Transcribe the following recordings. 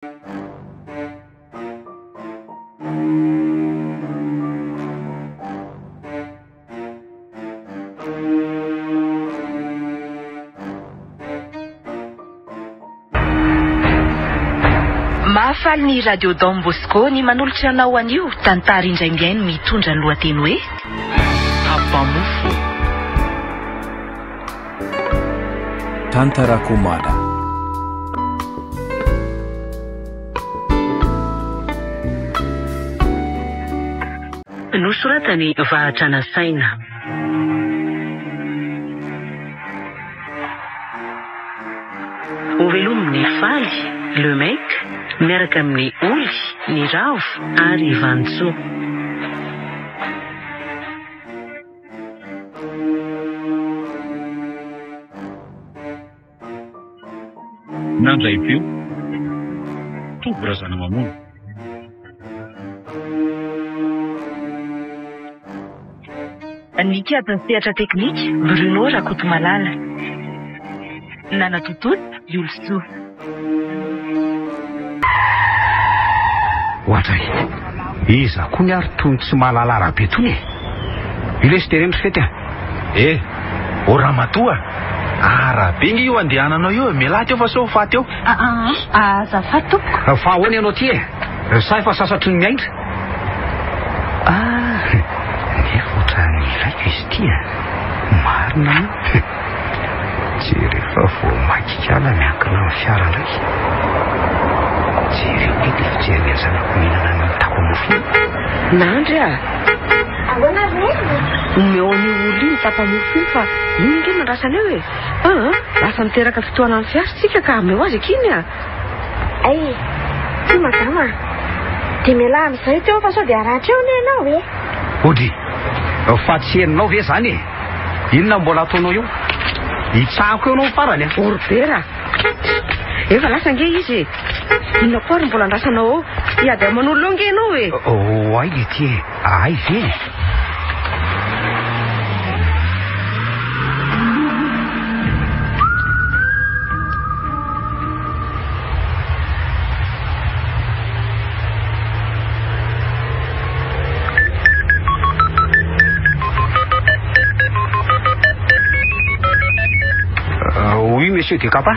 Mahafaly ny Radio Don Bosco ny manolotra anao anio tantara indray mihaino mitondra ny lohateny hoe Tapa-mofo. Tantara Komada. Nosoratan'i Vahatra Nasaina. Hovelomin'i Faly, Le Mec, miaraka amin'i Oly, Niravo ary i Vanintsoa. Nandray feo, Tovo Razanamamono. Nikajy ny sehatra teknika, Bruno Rakotomalala. Nanatontosa, Iolosoa. Oadray! Iza koa ny ary tony tsy mahalala arabe tony e? Io lesy tereny ry fety a! Eh! Ô ramatoa! Arabe nge io andehananao io e! Mialà teo fa sao ho faty eo! Aa! Azafady tompoko! Fa ahoana ianao ty e? Sa efa sasatry ny miainga? Ah! Nefa ohatran'ny ilaiko izy ity a! Marina io! Jereo fa vao mainka ikala miankina amin'ny fiara indray. Jereo nge ity fijeriny ny zanako mihinana an'iny tapa-mofo iny. Nandry a! Ahoana ry Neny? Omeo an'io olona io ny tapa-mofo iny fa iny ange no andrasana eo e! Aa! Lasa miteraka fitohanan'ny fiara isika ka omeo azy akia iny a! Ay! Ty madama a! Dia mialà amin'izay teo fa sao dia haratra eo anie ianao e! Audrey, fa tsy henonao ve izany e? Inona no mbola ataonao eo? Hitsahako eo ianao farany a! Orbera! Efa lasa ange izy e! Inona koa ary no mbola andrasanao ao? Hiady aman'olona eo ange ianao e! Oh, ay ity e! Ay ve? Oui, monsieur Decapa.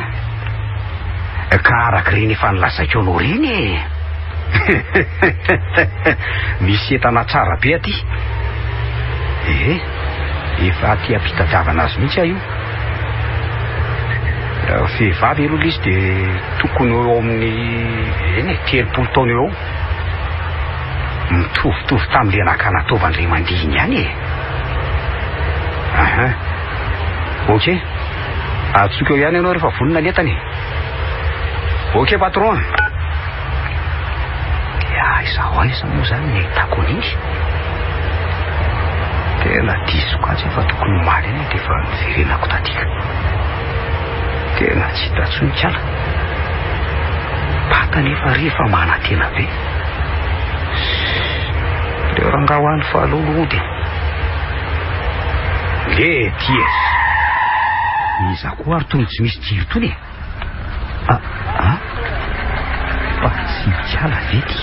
Ka araka ireny efa nilazaiko anao ireny e. Misy entana tsara be aty. Eh, efa aty am-pitadiavana azy mihitsy aho io. Vehivavy aloha ilay izy dia tokony ho eo amin'ny eny e, 30 taona eo eo. Mitovitovy tamin'ilay nakana taovan-dray mandihy iny ihany e. Aha. Ok. Antsoiko eo ihany ianao rehefa vonona ny entana e. Ok patron a. Dia aiza ho aiza moa izany ny ahitako an'iny? Tena diso kajy efa tokony omaly iny dia efa niverenako taty ka. Tena tsy hita intsony kala. Pata nefa re efa manantena be. Leo rangaha ho any fa aleo aloha hody e. Le ty e. Iza koa ary tony tsy misy jiro tony e? Ah, ah. Fa tsy mikala ve ty?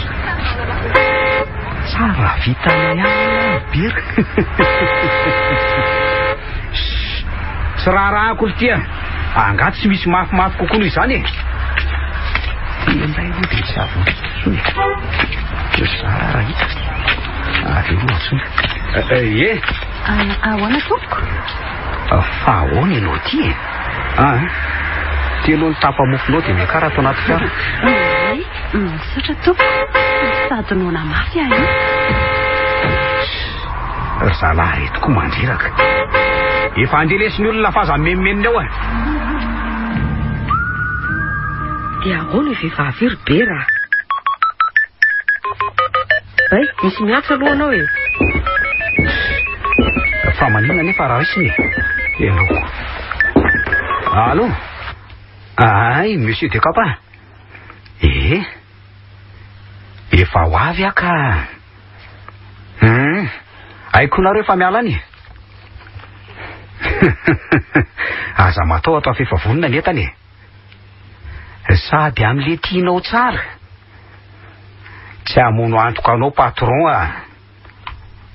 Tsara vitana ihany bery. Tsy raharahako ry ty a. Angaha tsy misy mafimafy kokoa noho izany e? Ty indray aloha dia tsy avy intsony e. Zara raha hita. Aleo aloha antsoina. Ie. Ahoana tompoko? Fa ahoana ianao ity e? Ah, ty aloha ny tapa-mofonao dia miakara ato anaty fiara. Oay, misaotra tompoko. Sady noana mafy aho io. Ry zalahy ireto koa mandreraka. Efa handeha lesy ny olona fa aza mimenomenona eo e. Dia ahoana io vehivavy io ry Bera a? Hay, misy miantso aloha anao e. Fa maninona nefa raha raisina e? Ianao koa. Allô? Ay, monsieur Decapa. Eh? Efa ho avy aho ka. Hum, haiko nareo efa miala any e. Aza matahotra fa efa vonona ny entana e. Sady amin'le tianao tsara. Tsy hamono antoka anao patron a.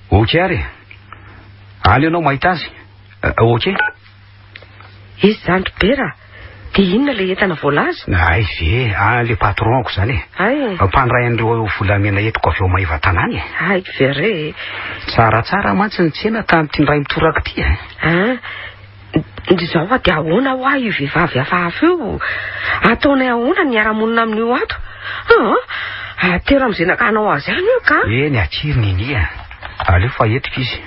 Ok ary e. Any ianao mahita azy. Ok. Izy izany ry Bera, dia inona ilay entana voalaza? Hay ve, any le patron-ko izany e. Hay e. Mpandray an'ireo volamena entiko avy ao Maevatanàna e. Hay ve re e. Tsaratsara mantsy ny tsena tamin'ity indray mitoraka ity e. Ah, izao fa dia ahoana hoa io vehivavy hafahafa io? Ataonay ahoana ny hiara-monina amin'io ato? Ah, atero amin'izay nakanao azy any io ka. Eny, akia ry Nini a. Aleo fa entiko izy.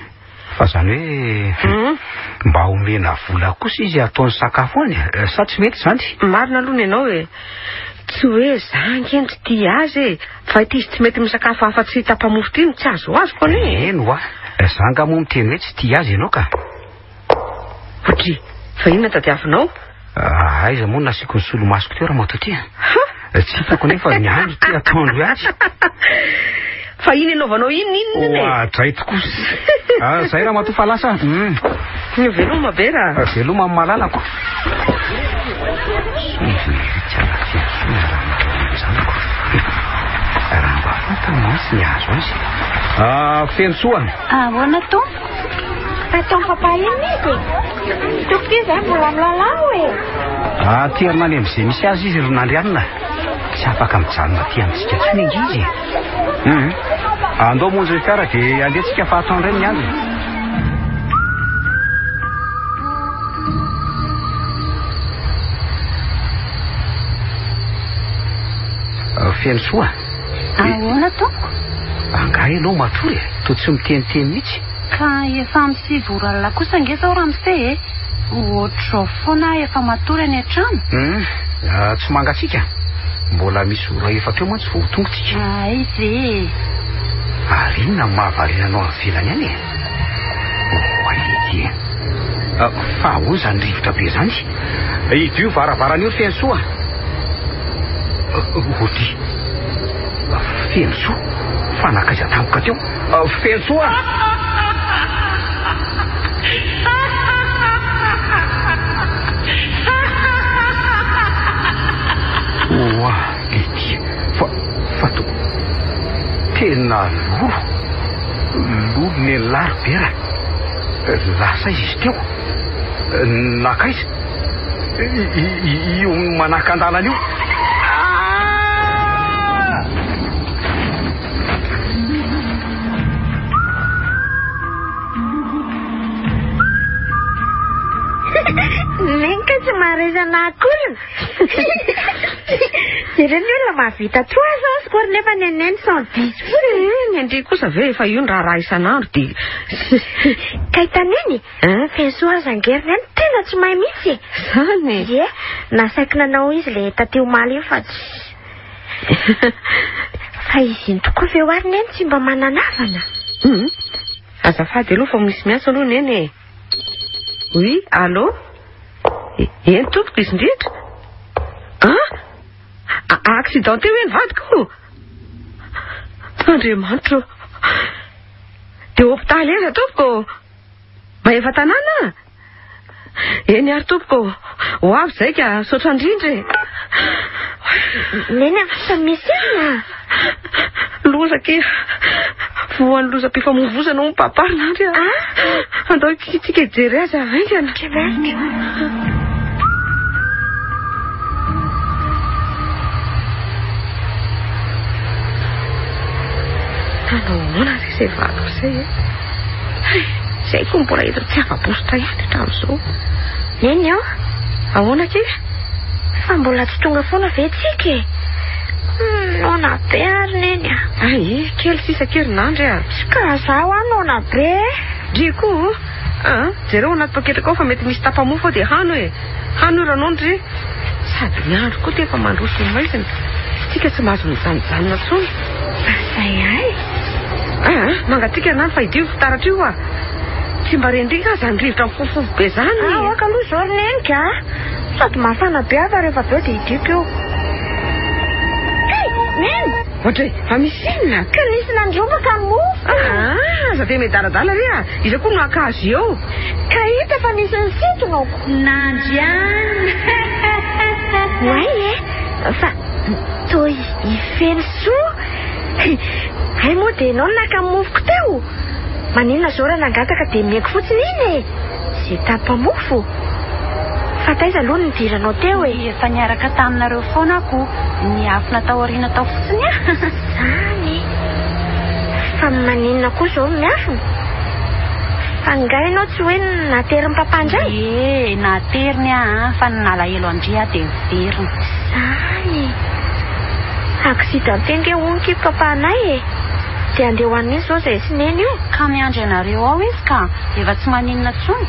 Fa zany hoe hmm? mba omena vola kosa izy ataony sakafo any eh, sa tsy mety izany? Marina aloha ny anao e. Tsy hoe za ange no tsy tia azy e. Fa ity izy tsy mety misakafo afa-tsy tapa-mofo ity no tsy azoazoko anie. Eny hoa. Za nga moa miteny hoe tsy tia azy ianao ka. Otry, fa inona tadiavinao? Ah, aiza moa nasiako ny solomasoko teo ramatoa ty? Tsy hitako nefa ny andro ty atoandro ihany. Fa iny anaovanao inona inona e? Oadray tokoa. Ah, zay ramatoa fa lasa. Mm. Veloma be raha. Ah, veloma amin'ny malalako. Zanako. Raha mba fantany mantsy ny azo azy. Ah, feno soa. Ahoana tompoko? Ataon'i papa inona izy e? Tompoko izy zany mbola milalao e. Aterina any amin'izay misy azy izy ry Nandrianina. Tsy afaka mijanona aty amintsika intsony ange izy e. Hum. Andao hamonjy ny fiara dia andeha tsika fa atao indray ny andro. Feno soa. Ahoana tompoko? Angaha ianao matory e? Toa tsy miteniteny mihitsy. Ka efa amin'ny 9 ora alina kosa ange izao ramose e! Ohatr'izao foana aho efa matory any an-trano. Hum, tsy mangatsiaka? Mbola misy ora efatra eo mantsy vao ho tonga tsika. Aiza e! Ary inona no mahavariana anao any ivelany any e? Oay ity e! Fa ahoana izany rivotra be izany? Hidio varavarana io ry Fenosoa. Ody. Fenosoa, fa nankaiza tampoka teo? Fenosoa! Oa, ity. Fa, fa to, tena lolo. Lolo nen'lah ry Bera. Lasa aiza izy teo? Nankaiza? Io manakan-dalana io. Nenka tsy maharesana akorina. Jereo ny olona mahavita 300 score nefa ny anay ny 110 fotsiny. Ny an-dry kosa ve efa io ny raharaha isan'andro dia. Ka hitaneny e, Fenosoa aza ange ry neny tena tsy mahay mihitsy e. Zany e. Ie, nasaiko nanao izy le taty omaly iny fa tsy. Fa izy iny tokoa ve hoary neny tsy mba manana havana? Hum. Azafady aloha fa misy miantso aloha neny e. Oui, allô? Eny tompoko izy indrindra. An? Accidenté hoe ny vadiko? Andriamanitro. Dia hopitaly aiza tompoko? Maevatanàna? Eny ary tompoko, ho avy izay ka, misaotra indrindra e. Neny a, fa misy inona? Loza akia, voan'ny lozam-pifamoivozana hono papa ry Nandry a. Ah? Andao tsika hijery azy haingana. Andriamanitra. Hanao ahoana re izay vadiko izay e? Hay, izay koa mbola eto tsy afa-bositra ihany hatramin'izao. Neny ô? Ahoana akia? Fa mbola tsy tonga foana ve tsika e? Hmm, noana be ary neny a. Hay, kely sisa akia ry Nandry a. Tsy ka zaho aho noana be. Ndry koa a, jereo anaty poketrako ao fa mety misy tapa-mofo ao dia hano e. Hano io ranao ndry. Sady ny andro koa dia efa mandroso ho maizina. Tsika tsy mahazo mijanojanona intsony. Zay ay. Aa, mangatsiaka ny rano fa idio io fitaratra io ah. Tsy mba rendrika aza ny rivotra mifofofofo be zany. Ah, aoka aloha izao ry neny ka. Sady mafana be aho fa rehefa avy eo dia idioko io. Hey, neny! Ohatray, fa misy inona? Ka nisy nandrombaka ny mofo. Ah, aza dia miadaladala re ah. Iza koa no haka azy eo? Ka hita fa nisy nisintona ko. Nandriana. Oay e! Fa toa i Fenosoa? Hay moa dia ianao no naka ny mofoko teo? Maninona izao raha nangataka dia omeko fotsiny iny e? Izay tapa-mofo. Fa taiza aloha no nidiranao teo e? Efa niaraka taminareo foana aho ko niafina tao aoriana tao fotsiny aho. Izany e! Fa maninona koa izao no miafina? Fa angaha ianao tsy hoe naterin'i papa indray? Ie, nateriny aho an, fa nalahelo an-dry aho dia niverina. Izany e! Accidenté ange hono ky papa anay e! Dia andeha ho an'iza izao izay sy neny io? Ka miandry anareo ao izy ka, efa tsy maninona intsony.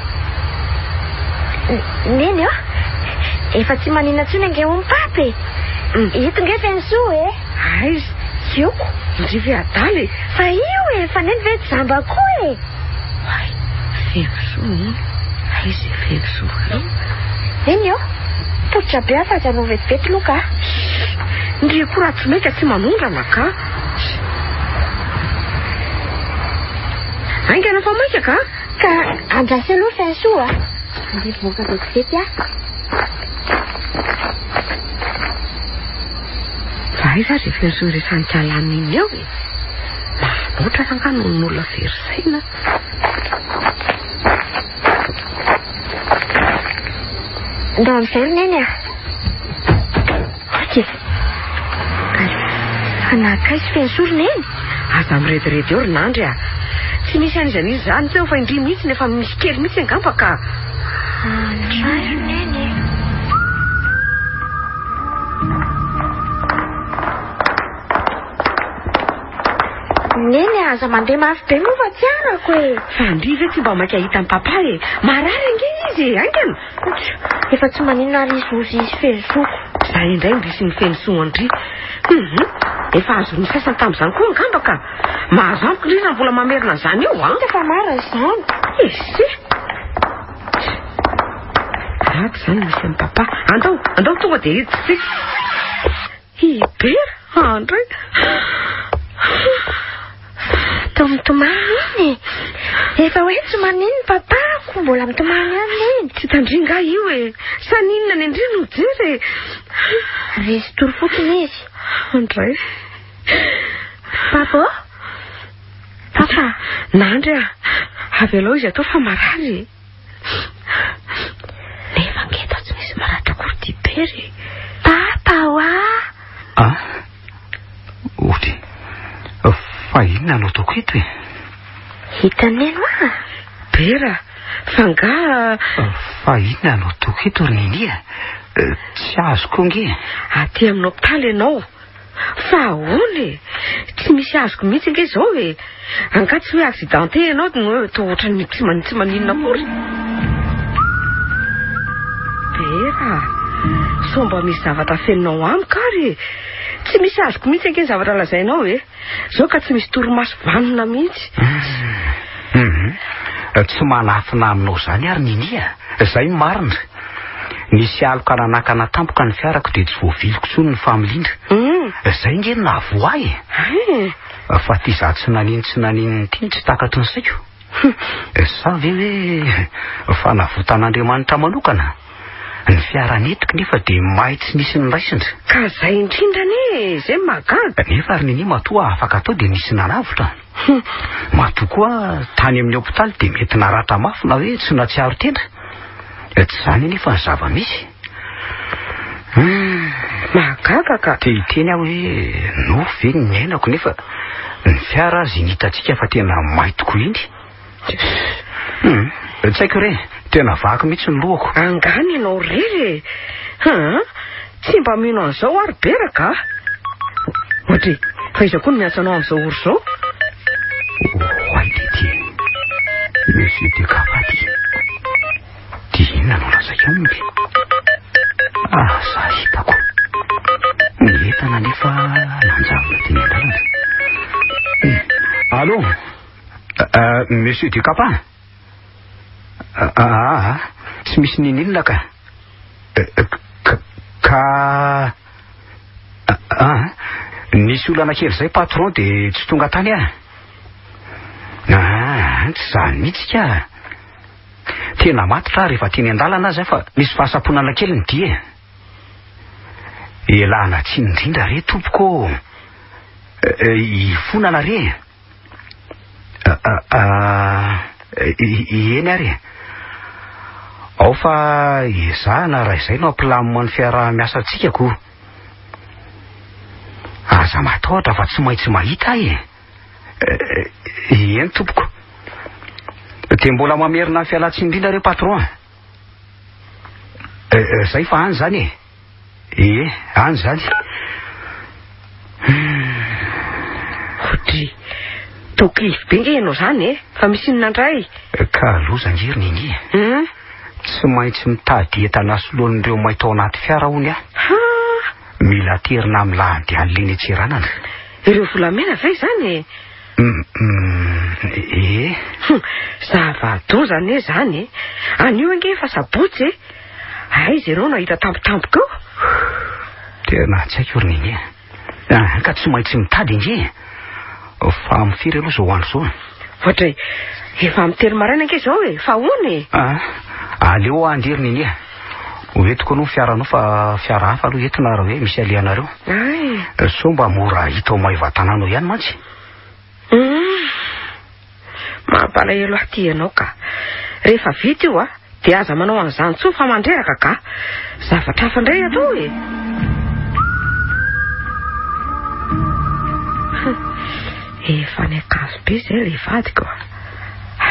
Neny a! Efa tsy maninona intsony ange hono papa e! Ito nge Fenosoa e! Aiza? Io! Ndry ve adala e! Fa io e! Fa neny ve jamba koa e! Oay! Fenosoa hono! Aiza i Fenosoa io? Neny ô! Poritra be aho fa aza anao vetivety loka a! Chut! Ndry koa raha tsy maika tsy manondrana ka! Haingana fa maika ka! Ka andraso aloha Fenosoa a! Andeha hivoaka vetivety aho. Fa aiza ary i Fenosoa resahin'i Kala iny eo e? Manoatra rangahy noho ny olona very saina. Ndao amin'izay ry Neny a! Ok. Ary fa nankaiza i Fenosoa ry Neny? Aza mirediredy eo ry Nandry a! Tsy nisy an'iza n'iza izany teo fa indry mihitsy no efa misy kely mihitsy angamba ka. Andray ry Neny e! Neny a, aza mandeha mafy be moa fa tsy arako e! Fa ndry ve tsy mba maika hahita an'i Papa e! Marary ange izy e! Haingana! Efa tsy maninona ary izy ozy izy Fenosoako. Za indray ndry sy ny Fenosoa ndry. Hum efa azon'ny sasany tamin'izany koa angamba ka. Mahazo amiko ndry raha mbola mamerina an'izany eo an! Hita fa marina izany. Ese! Ato izany misy an'i Papa. Andao, andao tonga dia hiditra isika. Hibera, andray. Toa mitomany iny e. Efa hoe tsy maninona papako, mbola mitomany ihany neny. Tsy tandringa ahy io e. Sa n'inona ny ndry no mijery e. Resy tory fotsiny izy. Andray. Papa ô? Papa. Nandry a. Avelao izy atao fa marary e. Nefa ange eto tsy misy maratra akory ity Bera e. Papa oa! Ah? Ody, fa inona no ataoko eto e? Hitan'i Neny oa! Bera, fa angaha... Fa inona no ataoko eto ry Neny a? Tsy azoko ange. Aty amin'ny hopitaly ianao. Fa ahoana e? Tsy misy azoko mihitsy ange izao e! Angaha tsy hoe accidenté ianao no hoe toa ohatran'ny tsy man- tsy maninona akory? Bera, sao mba misy zavatra afeninao amiko ary e? Tsy misy azoko mihitsy ange ny zavatra lazainao e! Izao ka tsy misy torimaso vanona mihitsy. Hum. Tsy manafina aminao izany ary Nini a! Izay no marina. Nisy aloka nanakana tampoka ny fiarako dia tsy voaviliko intsony ny familiana. Izay nge no nahavoa ahy e! Fa ity izaho tsy nanino tsy naninona ity no tsy takatry ny saiko. Sa ve hoe fanavotan'Andriamanitra manokana? Ny fiara nentiko nefa dia may tsy nisy noraisina. Ka izay indrindra anie e! Izay no mahagaga. Nefa ry Nini matoa afaka atao dia nisy nanavotra. Matoa koa tany amin'ny hopitaly dia mety naratra mafy na hoe tsy nahatsiaro tena. Tsy izany anefa ny zava-misy. Hum. Mahagaga ka. Te hiteny aho hoe nofy ve ny niainako nefa ny fiara aza iny hitantsika fa tena may tokoa iny. Hum, tsy haiko re, tena vaky mihitsy ny lohako. Angaha ny anao irery e? Haa, tsy mba mino an'izao aho ry Beraka a! Ohatry, fa iza koa no miantso anao amin'izao ora izao? Oay ty e! Monsieur de Cavati. Dia inona no lazaiko aminy? Aza hitako. Ny entana anefa nanjavona teny an-dalana. Allô? Monsieur Ducapin? Ah, tsy misy ninininona ka. Ka... Ah, nisy olana kely izay patron dia tsy tonga tany aho. Ah, tsy izany mihitsy ka. Tena matotra aho rehefa teny an-dalana aza fa nisy fahasamponana kely ny dia. Ialana tsiny indrindra re tompoko ô. Hifonana re. Eny ary e. Ao fa ezahana raha izay no hampilamina ny fiaraha-miasantsika ko. Aza matahotra fa tsy maintsy mahita aho e. Eny tompoko. Dia mbola mamerina ny fialantsiny indrindra re patron a. Zay fa any zany e. Ie, any zany. Ohatry, toa kivy be nge ianao zany e. Fa misy inona indray? Ka loza nge ry Nini e. Hum? Tsy maintsy mitady entana soloan'ireo may tao anaty fiara hono aho. Ha! Mila aterina amin'ny lahady alina eny an-tseranana. Ireo volamena ve izany e? Hum, ee. Hum, zava-doza anie izany e. Anio ange efa sabotsy e. Aiza ianao no hahita tampotampoka eo? Tena tsy haiko ry Nini a. Ah, ka tsy maintsy mitady ange e. Fa amin'ny firy aloha izao andro izao e? Ohatray, efa amin'ny telo maraina ange izao e. Fa ahoana e? Ah, aleo aho andeha ry Nini a. Ho entiko aloha ny fiaranao fa fiara hafa aloha entina raha hoe misy alehanareo. Ay. Sao mba mora hita ao Maevatanàna ao ihany mantsy. Hum. Mampalahelo ahy ity ianao ka. Rehefa vita io a, dia aza manao an'izany intsony fa mandreraka ka. Zavatra hafa indray atao e. Efa any Ankazobe izay ilay vadiko a.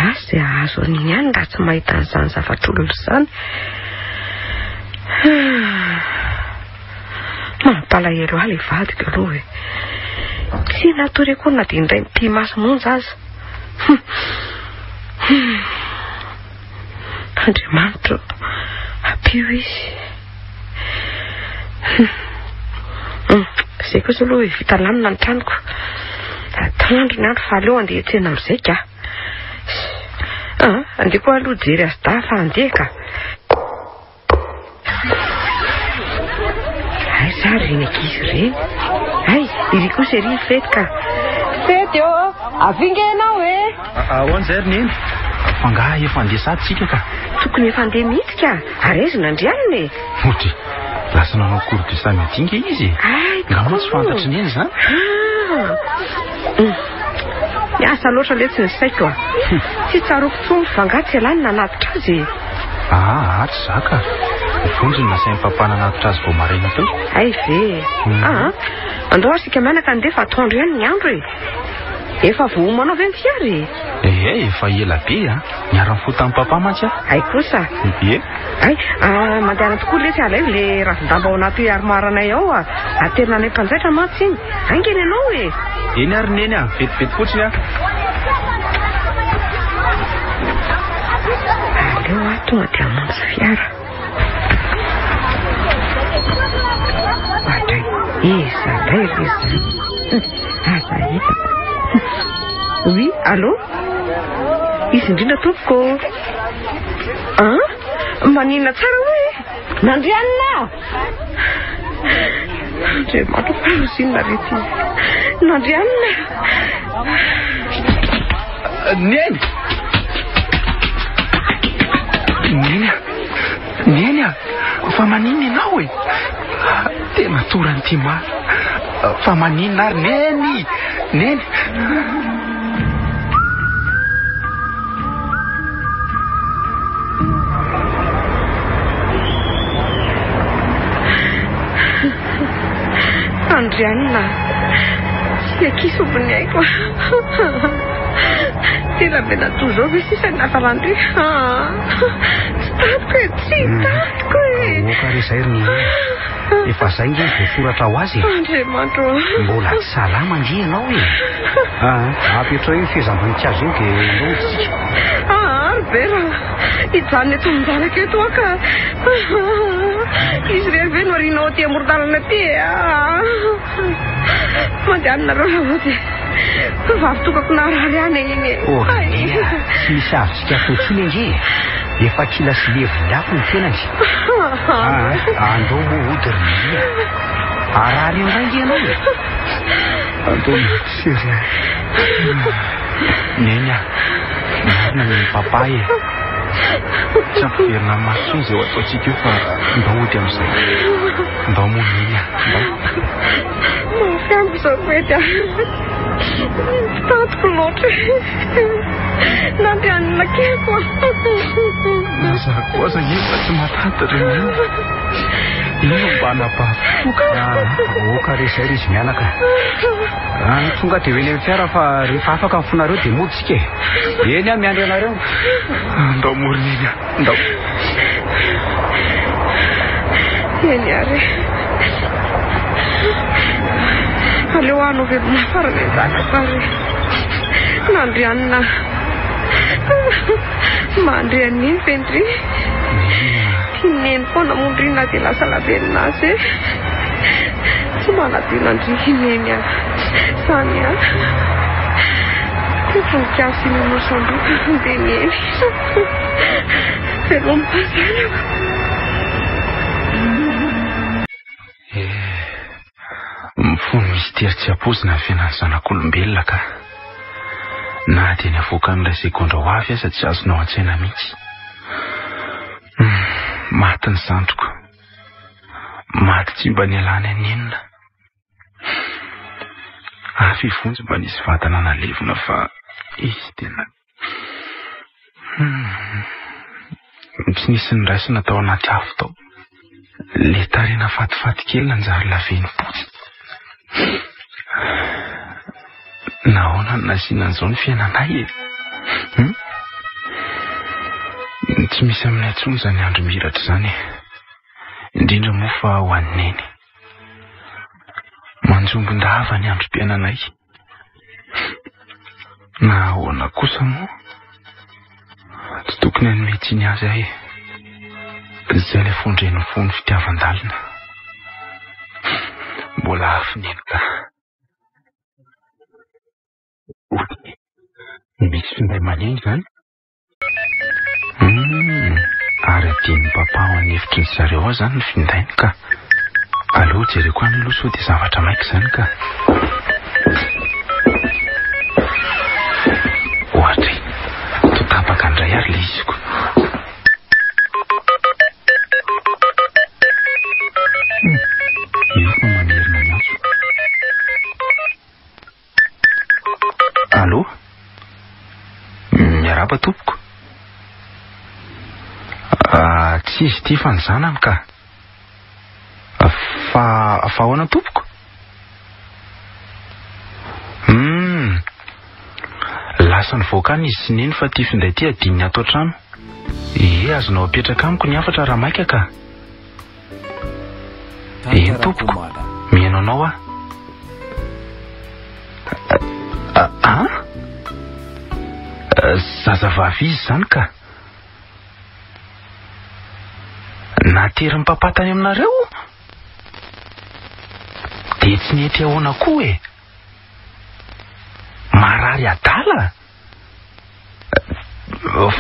Asa izay hahazo an'iny ihany raha tsy mahita an'izany zavatr'olona izany. Mampalahelo ahy ilay vadiko aloha e. Tsy natory akory na dia indray mipi-maso monja aza. Andriamanitro, ampio izy. Izay kosa aloha e, vita lamina ny tranoko. Atoandro ny andro fa aleo andeha hiantsena amin'izay ka. Ah, andeha koa aloha hijery azy dahy fa andeha ka. Aiza ary ireny ankizy ireny? Hay, iry kosa ery ry Fety ka. Fety ô, avia nge ianao e! Ahoana izay ry Neny? Fa angaha efa handeha sady tsika ka? Tokony efa handeha mihitsy ka. Ary aiza Nandrianina e? Mody, lasa nanao cours du samedi nge izy e. Hay, Nga moa tsy fantatry Neny izany? Ah. Miasa loatra letsy ny saiko a. Tsy tsaroako intsony fa angaha tsy ialahy no nanatitra azy e? Aa, tsy za ka. Vonjy no nasain'i papa nanatitra azy vao maraina teo. Hay ve e. Aa, andao ary isika mianaka andeha fa atoandro ihany ny andro e. Efa voaomanao ve ny fiara e? Ee, efa ela be a. Niara-nifoha tamin'i papa mantsy aho. Hay kosa. Ie. Hay, mandehana tokoa letsy alaivo le ravin-damba ao anaty armoire-nay ao a. Aterina anay mpanjaitra mantsy iny. Haingana ianao e. Eny ary Neny a, vetivety fotsiny aho. Aleo aho tonga dia hamonjy fiara. Oadray, iza indray re izany? Aza hitako. Oui, allô? Izy indrindra tompoko. An? Maninona tsara hoe? Nandrianina! Andriamanitra fa izy inona re ty? Nandrianina! Neny! Neny a! Neny a! Fa maninona ianao e? Tena toran'ity maso. Fa maninona ary Neny? Neny! Andrianina, tsy ankizy omby ny aiko. Tena be natoa izao ve sisa ny nafaran-dry? Tsy tantiko e, tsy tantiko e. Aoka re izay ry Nini. Efa izay nge ny voasoratra ho azy e. Andriamanitro. Mbola tsy salama nge ianao e. Ah, apetrao io fehezam-boninkazo io dia aleo isika. Ah, ry Bera, hijanona eto amin-janako eto aho ka. Izy irery ve no arianao aty amoron-dalana aty e? Ah, mandehananareo raha vao dia vavy tokako naharary any iny e. Oh, Nini, tsy misy azontsika atao intsony ange e. Efa kila sy levon'ny afo ny tenany. Ah, andao moa hody ry Nini a. Harary indray ange ianao e. Andao mody sery a. Neny a, marina ny an'i papa e. Tsy ampiverina amin'ny maty intsony izay ho ataontsika eo fa ndao hody amin'izay. Ndao moa Neny a, ndao. Mafy amiko izao Fety a. Tsy tantiko loatra. Nandrianina keliko aho. Na za koa aza ange mba tsy mahatanty ry Neny. Io mba anabavy toka. Aoka re izay ry izy mianaka. Any tonga dia ho eny amin'ny fiara fa rehefa afaka ny fonareo dia mody isika e. Eny aho miandry anareo. Ndao moa ry Neny a, ndao. Eny ary. Aleo aho no veloma farany an-janako ary. Nandrianina. Mandry an'iny ve ndry? Tian'i Neny foana moa ndry na dia lasa lavenona aza e. Tsy manadino an-dry i Neny a. Zany a. Tia voninkazo sy mimosa an-doha dia Neny. Veloma zanako. Eh, mifono mistery tsy ampoizina ny fiainan'ny zanak'olombelona ka. Na dia ny avoakan'ilay segondra ho avy aza tsy azonao an-tsaina mihitsy. Hmm, maty ny zandriko. Maty tsy mba nialany an'inona. Hafa i Vonjy mba nisy vatana nalevina fa izy tena hmm. Tsy nisy niraisina tao anaty afo tao. Le tarina fatifaty kely nanjary lavenim-potsy. Nahoana no nasiana an'izao ny fiainanay e? Hmm? Tsy misy aminay intsony izany andro mihiratra izany e. Indrindra moa fa ho an'i Neny. Manjombon-dava ny androm-piainanay. Na ahoana kosa moa, tsy tokony hanome tsiny azy aho e. Izay ilay fon-dreniny fony fitiavan-dalina. Mbola afo Neny ka. Misy finday maneno izany? Humm, ary adinon'i papa ao an'efitry ny zareo ao izany ny findainy ka. Aleo jereko any aloha sao dia zavatra maika izany ka. Ohatry, toa tapaka indray ary ilay iziko. Io fa mamerina ny antso. Allô? Miarahaba tompoko. Ah, tsy izy ity fa ny zanany ka. Fa fa ahoana tompoko? Hmm. Lasa nivoaka any izy sy neny fa ity finday ity adinony ato an-trano. Ie, azonao apetraka amiko ny hafatra raha maika ka. Eny tompoko, mihaino anao aho. An? Zazavavy izy izany ka. Naterin'i papa tany aminareo? Dia tsy nety ahoana koa e? Marary adala?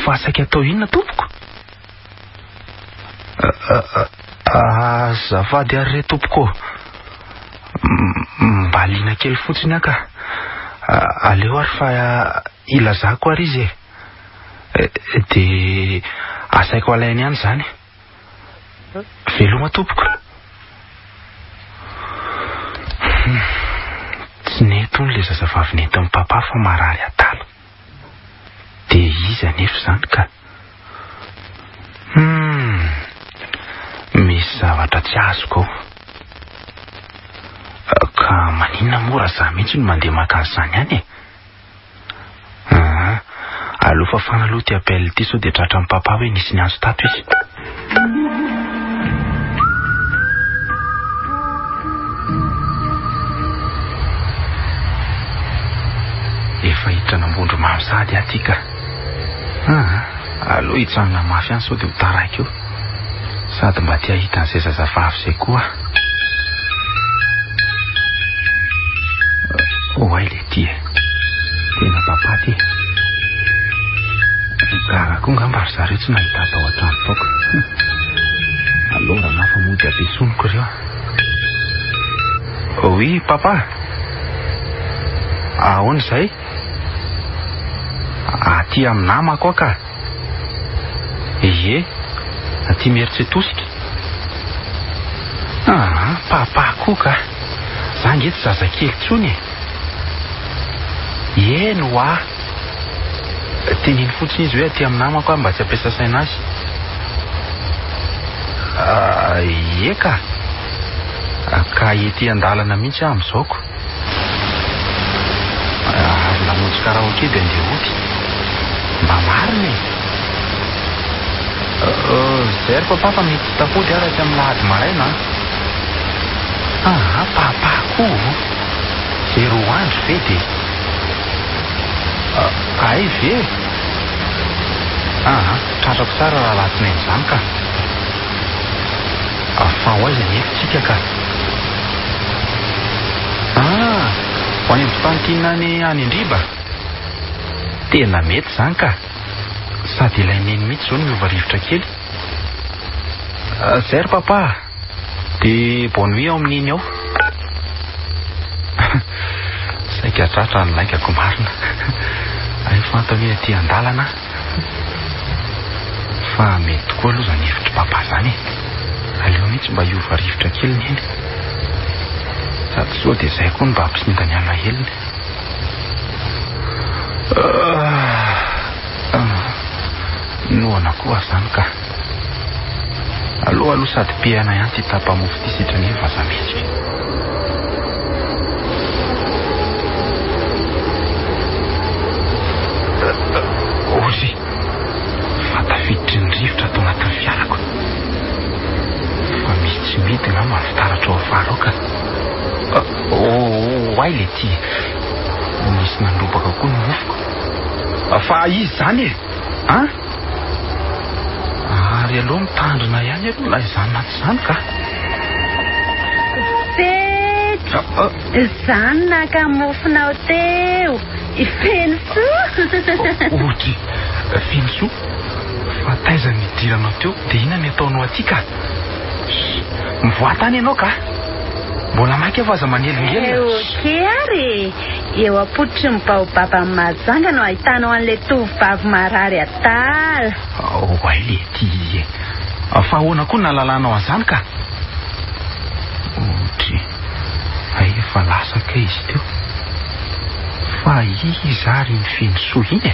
Fa saika atao inona tompoko? Azafady ary re tompoko ô. Mba liana kely fotsiny aho ka. Aleo ary fa ilazako ary izy e. Dia asaiko alainy ihany izany. Veloma tompoko. Tsy nety hono ilay zazavavy nentin'i papa fa marary adala. Dia iza anefa izany ka? Hum, misy zavatra tsy azoko ao. Ka maninona moa raha za mihitsy no mandeha maka an'izany any e? Aa, aleo fafana aloha ity appel ity sao dia tratran'i papa hoe nisy niantso tato izy. Efa hiditra an'Ambondromamy sahady aho ity ka. Aa, aleo hijanona mafy any sao dia ho taraiky eo. Sady mba te hahita an'izay zazavavy izay koa aho. Oay le ty e. Tena papa ty. Gaga koa ngamba ry zareo tsy nahita tao an-trano tao ka. Aleo rangahy fa mody ampiesoniko ireo. Oui, papa. Ahoana izay? Aty amin'ny namako aho ka. Ie, aty Imerintsiatosika. Aa, papa koa ka. Za nge tsy zazakely intsony e. Eny hoa. Teneno fotsiny izy hoe aty amin'ny namako aho mba tsy hampiasa saina azy. Ie ka. Ka ety an-dalana mihitsy aho amin'izao ko. Avy namonjy karaoke dia andeha hody. Mba marina e! Zay ry papa fa mety tsy tafody aho raha tsy amin'ny lahady maraina an! Aa papa koa o! Zéro andro ve dia. Hay ve? Aa tratrako tsara raha alatsinainy izany ka! Fa ho aiza nefa tsika ka? Ah! Ho any amin'ny cantine any any Andriba? Tena mety izany ka! Sady ilain'i Neny mihitsy izao ny miova rivotra kely. Zay ry Papa a! Dia bonne nuit ao amin'i Neny ao. Saika tratra ny laingako marina. Hay fantany hoe aty an-dalana aho. Fa mety tokoa aloha izany hevitr'i Papa izany e. Aleo mihitsy mba hiova rivotra kely Neny. Sady sao dia izay koa no mba hampisinda ny alahelony. Noana koa aho izany ka. Aleo aloha sady pehana ihany ity tapa-mofo ity sitrany iny vazaha mihetsika. Ory, fa tafiditry ny rivotra ato anatin'ny fiarako. Fa misy tsy mety angamba ny fitaratra ao afara ao ka. Oay le ty, nisy nandrobaka koa ny mofoko. Fa iza izany e? An? Ary aleo mitandrina ihany aloha na izany na tsy izany ka. Fety! Izany naka mofonao teo, i Fenosoa. Ohatry, Fenosoa, fa taiza ny nidiranao teo dia inona ny ataonao aty ka? Mivoaha tany ianao ka! Mbola maika fa aza manelingelina. Ok ary e! Eo am-pototry ny baobab any Mahajanga no ahitanao an'ilay tovovavy marary adala. Oay lety e! Fa ahoana koa no nahalalanao an'izany ka? Ohatry, hay efa lasa kay izy teo. Fa iza ary iny Fenosoa iny e?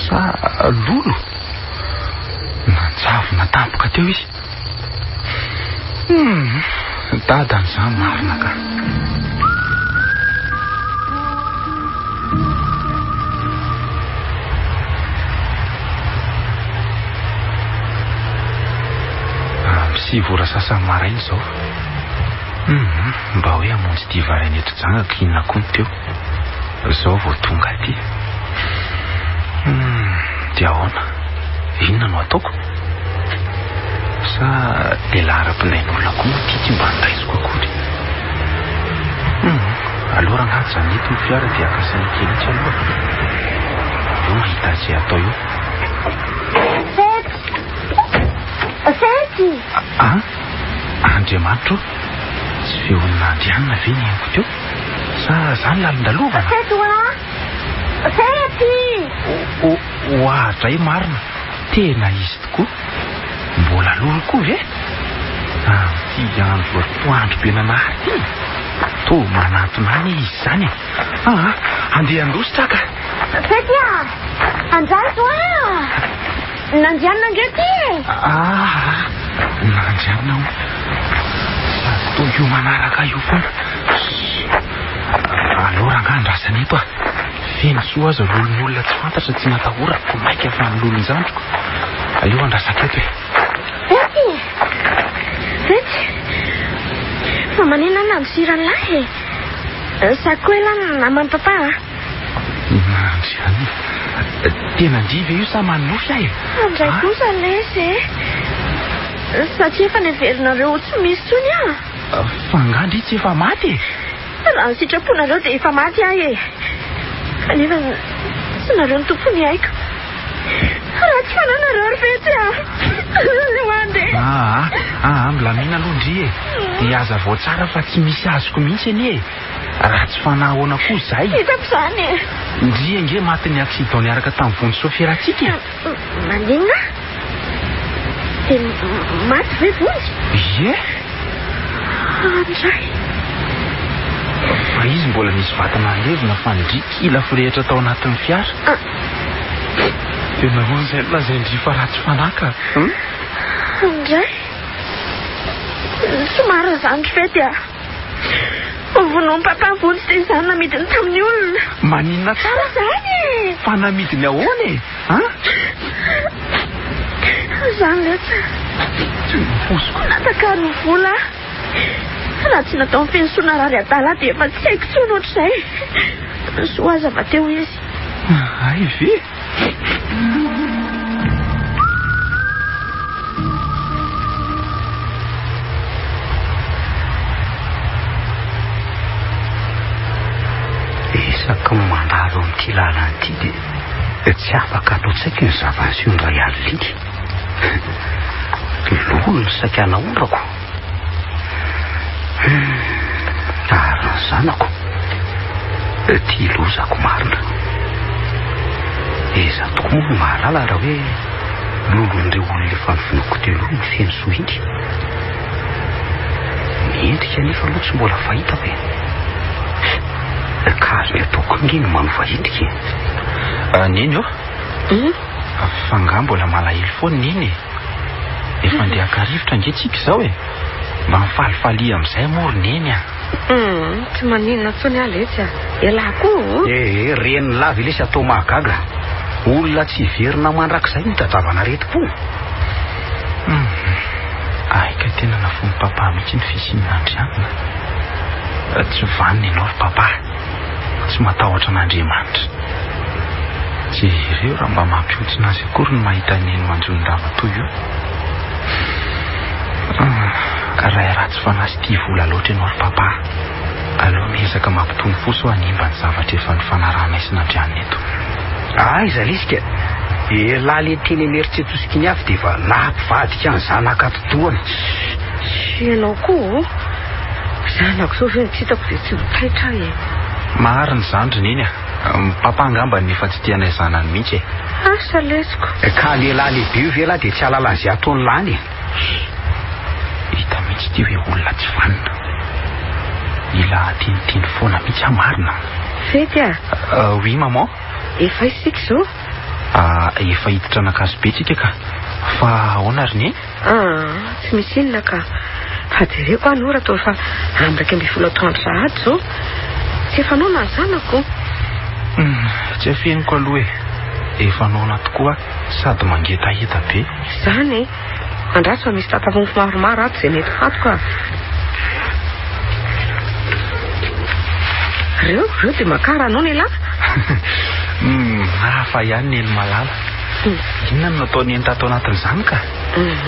Sa lolo? Nanjavona tampoka teo izy. Hum, dadany izany marina ka. Amin'ny 9 ora sasany maraina izao. Hum, mba hoe hamonjy ity varaina eto Jangako inona koa ny teo. Izao vao tonga aty. Hum, dia ahoana? Inona no ataoko? Sa dia laharam-pindain'olona koa moa ity tsy mba noraisiko akory? Hum, aleo rangahy ajanony eto ny fiara dia haka saina kely etsy aloha. Avy eo mahita izay atao eo. Fety! Fety! Ah, Andriamanitra ô! Tsy feon'i Andrianina ve ny henoko teo? Sa zany lalondalovana? Fety hoa! Fety! Oadray marina, tena izy tokoa. Mbola lolo koa ve? Amin'ity andro atoandro be nanahary ity? Toa manantona ahy izy izany e. Aa, andeha handositra aho ka. Fety a! Andraso a! Nandrianina ange ity e! Aa, nandrianina hono. Sady toa io manaraka io foana. Aleo rangahy andrasana eto a. Feno soa aza lolon'olona tsy fantatra tsy natahorako maika fa ny lolon-jandriko. Aleo andrasako eto e. Fety! Fety! Fa maninona aho nandosiran'ny lahy e? Sa koa elah naman'i papa a? Nandrianina. Tena ndry ve io sa manonofy aho e? Andray kosa lesy e! Satria efa neverinareo ho tsy misy intsony aho. Fa angaha ndry tsy efa maty e? Raha ny sitraponareo dia efa maty aho e! Kanefa tsy nareo no tompon'ny aiko. Ratsy fanahy nareo ry Fetsy a! Aleo handeha. Aa, aa, milamina aloha ndry e! Dia hazavao tsara fa tsy misy azoko mihitsy anie e! Ratsy fanahy ahoana koa izay? Hitako izany e! Ndry ange matin'ny accident niaraka tamin'ny vonjy soferantsika e! Maninona? Dia maty ve Vonjy? Ie. Andray. Fa izy mbola nisy vatana levona fa ndry kila forehitra tao anatin'ny fiara. Ah. Dia nahoana izay no lazain-dry fa ratsy fanahy ka? Andray. Tsy marina izany ry Fety a. Vonoin'i Papa Vonjy dia izany namidiny tamin'ny olona. Maninona tsara? Izany e! Fa namidiny ahoana e? An? Izany letsy. Tsy noposiko. Natakalo vola aho. Raha tsy nataon'i Fenosoa narary adala aho dia efa tsy haiko intsony ohatr'izay. Soa aza mba teo izy. Hay ve? Isaky ny mandalo amin'ity lalana ity dia tsy afaka ato an-tsaiko iny zava-niseho indray alina iny. Lolo ny saika naondrako. Ary ny zanako. Ity lozako marina. Iza tokoa moa no mahalala raha hoe lolon'ireo olona efa novonoiko teo aloha ny Fenosoa iny? Ny endrika anefa aloha tsy mbola fahitako e. Ka azony atao koa ange ny manova endrika e. Ah, Neny ô. Fa angaha mbola malahelo foana Neny e? Efa andeha haka rivotra ange tsika izao e. Mba mifalifalia amin'izay moa ry Neny a. Hum, tsy maninona intsony aho letsy a. Elah koa o. Eh, reny lava ilesy atao mahagaga. Olona tsy hiverina mandrakizay no itadiavana aretim-po. Hum, ay ka tena nafoin'i papa mihitsy ny fisian'Andrianina. Tsy vanona ianao ry papa. Tsy matahotra an'Andriamanitra. Jereo raha mba mampihontsina azy akory ny mahita an'i Neny manjono ramatoa io. Ray ratsy fanahy sy tia vola loatra ianao ry papa. Aleo miezaka mampitony fo sao hanimba ny zavatra efa nifanarahanay sy Nandrianina eto. Aiza lesy ka! Elah le teny Imerintsiatosika iny avy dia efa nampivadika ny zanaka atidohany. Sy ianao koa ô! Zanako izao ve no tsy hitako dia tsy ho taitra aho e! Marina izany ry Neny a! Papa angamba no efa tsy tia anay zanany mihitsy e! Asa lesiko! Ka lehilahy lehibe io ve lahy dia tsy hahalala an'izay ataony lany e! Hita mihitsy ity hoe olona tsy vanona. Mila teniteny foana mihitsy aho marina. Fety a! Oui maman. Efa aiza isika izao? Efa hiditra an'Ankazobe tsika ka. Fa ahoana ry Neny? Ah, tsy misy inona ka. Fa jereko aho ny ora toa efa amin'ny 11 atoandro sahady izao. Tsy efa noana ny zanako. Tsy afeniko aloha e. Efa noana tokoa sady mangetaheta be. Izany e. Andraso fa misy tapa-mofo maromaro ato izay mety faty ka. Reo, reo dia makà rano ny elah. Hafa ihany Neny malala. Inona no nataon'i Neny tato anatin'izany ka?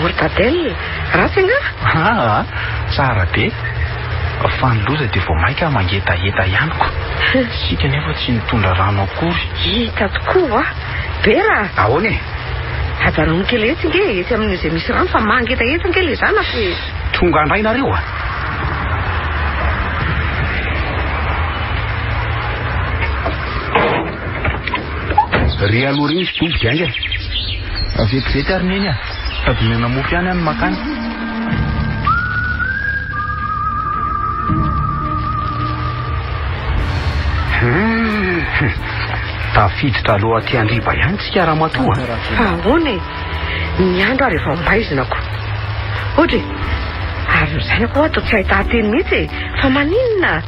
Mortadelle, ratsy angaha? Aa, tsara be. Fa ny loza dia vao mainka mangetaheta ihany ko. Isika nefa tsy nitondra rano akory. Hita tokoa. Bera! Ahoana e? Ajanony kely etsy nge, etsy amin'izay misy rano fa mangetaheta nge le zanako e. Tonga indray nareo a! Ry aloha ry misy dobo dia haingana. Vetivety ary Neny a! Sady omena mofo ihany aho no mankany. Tafiditra aloha aty Andriba ihany tsika ramatoa a! Fa ahoana e? Ny andro ary efa maizina ko. Ohatra e, ary ny zanako hoa toa tsy ahità-teny mihitsy e! Fa maninona?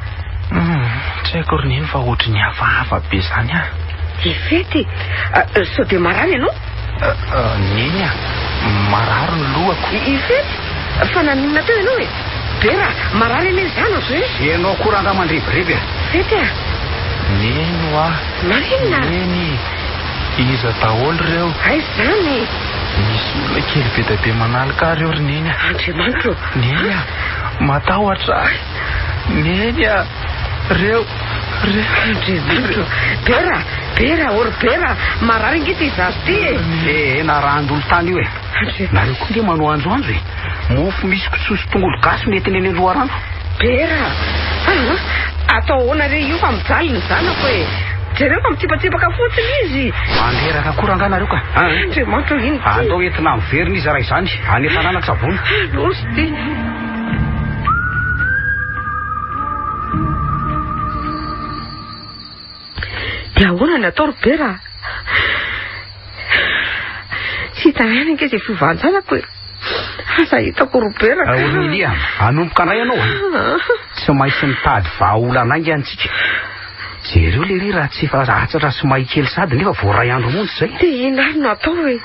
Tsy haiko ry Neny fa ohatry ny hafahafa be izany aho. I Fety, sao dia marary ianao? Neny a, marary ny lohako. I Fety, fa naninona teo ianao e? Bera, marary anie ny zanako e! Ianao koa rangahy mandrebireby a! Fety a! Neny hoa! Maninona? Neny, iza daholo ireo? Aiza izany? Misy olona kely be dia be manaloka ahy ireo ry Neny a! Andriamanitro! Neny a! Matahotra ahy! Neny a! Reo! Reo! Andriamanitro! Bera! Bera! Ô ry Bera! Marary ange ity zaza ity e! Eh, narahan-dolo tany io e! Nareo koa nge manao anjoanjo e! Mofo misy kisoa sy tongolo gasy no entiny eny an-loharano. Bera! Ah! Atao ahoana re io fa mijaly ny zanako e! Jereo fa mitsipatsipaka fotsiny izy. Mandreraka koa rangahy nareo ka. Andriamanitra o, inona ity? Andao entina miverina izy raha izany, any an-tanàna tsaboina. Loza ity. Dia ahoana ny atao ry Bera? Tsy hita ihany ange izay fiovan-janako e. Aza hitako ry Bera ka. Onilia, hanomboka indray ianao a. Tsy maintsy mitady vahaolana haingana isika. Jereo lery raha tsy efa atsatra sy may kely sady nefa vao iray andro monja izay. Dia inona ary no atao e?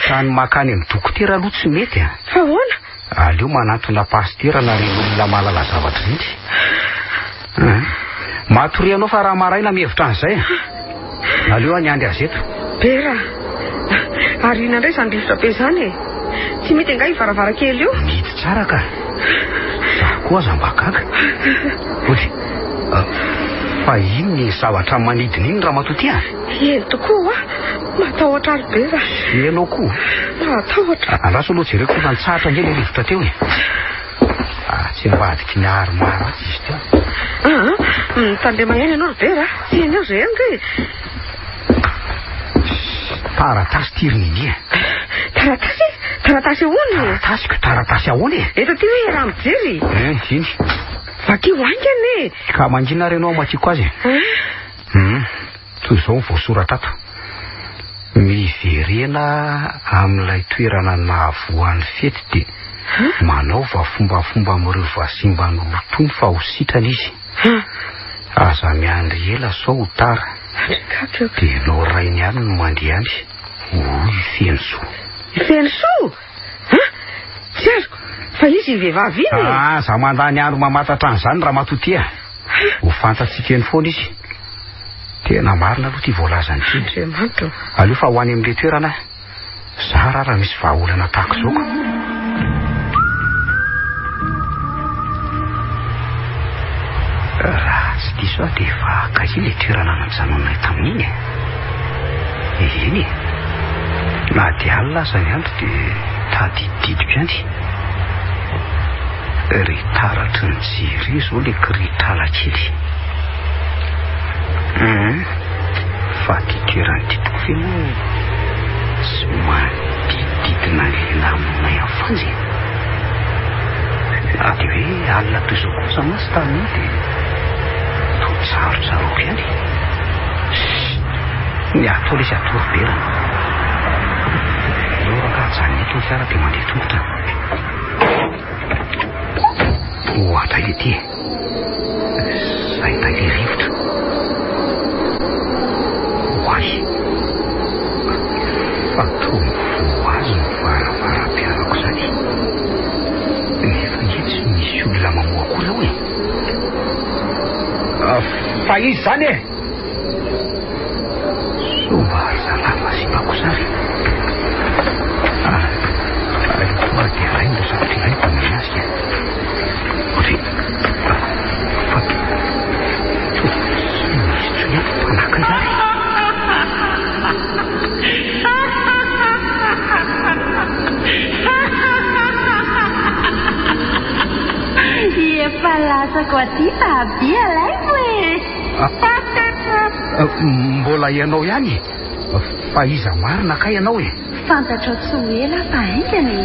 Ka ny mankany amin'ny dokotera aloha tsy mety a. Fa ahoana? Aleo manantona pasitera na ireny olona mahalala zavatra ireny. Hein? Matoria anao fa raha maraina mihevitra an'izay. Aleo aho niandry azy eto. Bera, ary inona indray izany rivotra be izany e? Tsy mety angaha io varavarankely io? Mety tsara ka. Za koa aza mba gaga. Ory, fa inona iny zavatra manidina iny ramatoa ty a? Eny tokoa hoa. Matahotra ary Bera. Ianao koa. Matahotra. Andraso aloha jereko fa nitsahatra ange ilay rivotra teo e. Ah, tsy ambadiky ny armoire atsy izy teo. Ah, mitandrema ihany ianao ry Bera. Tsy eny eo izay ange. Taratasy ty ry Nini e. Taratasy? Taratasy ahoana e? Taratasy ko taratasy ahoana e? Eto aty hoe raha mijery. Eh, iny. Vakio haingana e. Ka mangina ary ianao hamakiako azy e. Ah. Toy izao ny voasoratra ato, Miverena amin'ilay toerana nahavoan'ny fety dia manaova fombafomba amin'ireo vazimba nolotoiny fa ho sitrana izy. Aza miandry ela sao ho tara. Dia ianao rainy ihany no mandeha any, hoy i Fenosoa. I Fenosoa? Tsy azoko, fa izy iny vehivavy iny e! Aza mandany andro mamantatra an'izany ramatoa ity a! Ho fantatsika eny foana izy. Tena marina aloha ity voalazany ity. Andriamanitra o! Aleo fa ho any amin'ilay toerana aho. Zara raha misy vahaolana tahaka izao ka. Raha tsy diso aho dia efa akaiky ilay toerana najanonay tamin'iny e. Eny e. Na dia alina aza ny andro dia tadididiko ihany. Ry taratry ny jiro io izao ilay kirihitrala kely. Hum, fa ity toerana ity tokoa ve moa tsy manodidididina an'ilay namonoanay an'i Fanja e? Na dia hoe alina toy izao kosa mantsy tamin'iny dia toa tsarotsaroako ihany. Chut! Ny atao lesy atoro be raha. Aleo rangaha ajanona eto ny fiara dia mandeha tongotra. Ohatra ity e. Zay indray ilay rivotra. Oay. Fa toa mivoha azy ny varavaram-piarako izany. Nefa ange tsy misy olona mamoha akory ao e. Fa iza izany e? Somary zalahy vazimba kosa ary. Ah, aleo tonga dia alainy ireo zavatra ilainy dia omena azy ka. Ohatry, fa toa tsy misy intsony ato mpanaka izany. Efa lasako aty fa avia alaivo e! Mbola ianao ihany e! Fa iza marina kay ianao e? Fantatrao tsy ho ela fa haingana e!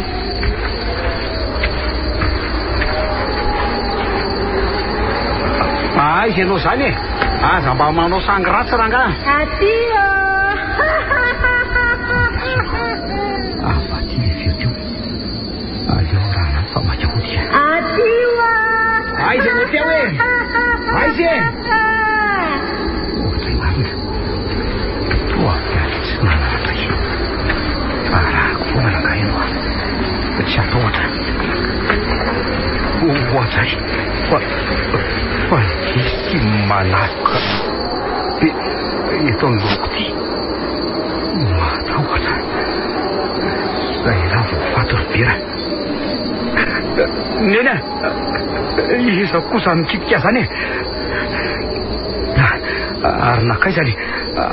Fa aiza ianao izany e? Aza mba manao sangy ratsy rangahy! Aty ô! Avy aty ilay feo teo. Aleo rahalahy fa maika hody a. Aty oa! Aiza ianao teo e? Aiza e? Ohatray marina. Toa avy any tsy nanana indray. Fa arahako foana rangahy ianao a. Tsy hatahotra. Ohatray. Fa fa misy manaloka be eto anoloako ity. Matahotra. Zay raha vao faty ry Bera. Neny a! Iza koa izany mikitika izany e? Ary nankaiza ilay